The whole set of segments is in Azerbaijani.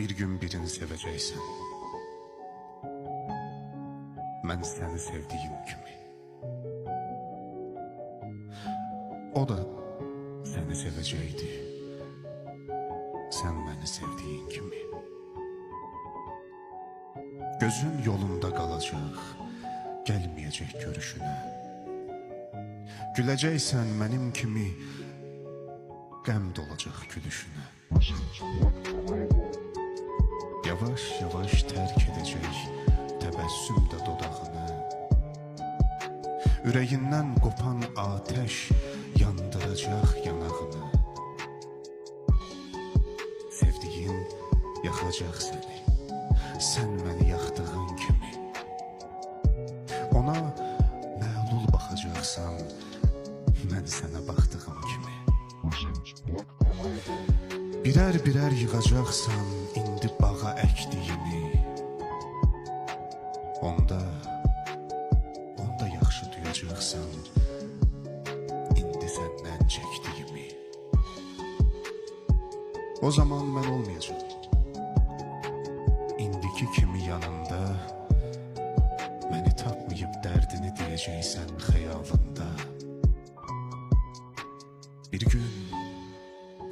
Bir gün birini sevəcəksən. Mən səni sevdiyim kimi. O da səni sevəcəkdi. Sən məni sevdiyin kimi. Gözün yolunda qalacaq, gəlməyəcək görüşünə. Güləcəksən mənim kimi, qəm dolacaq gülüşünə. Yavaş yavaş tərk edəcək təbəssüm də dodağını. Ürəyindən qopan atəş yandıracaq yanağını. Sevdiyin yaxacaq səni, sən məni yaxdığın kimi. Ona məlul baxacaqsan, mən sənə baxdığım kimi. Birər-birər yığacaqsan indi bağa əkdiyini. Onda yaxşı duyacaqsan indi səndən çəkdiyimi. O zaman mən olmayacağam. İndiki kimi yanında, məni tapmayıb dərdini deyəcəksən xəyalında.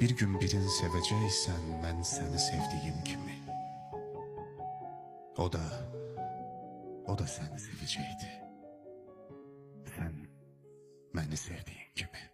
Bir gün birini sevəcəksən mən səni sevdiyim kimi. O da səni sevəcəkdi. Sən məni sevdiyin kimi.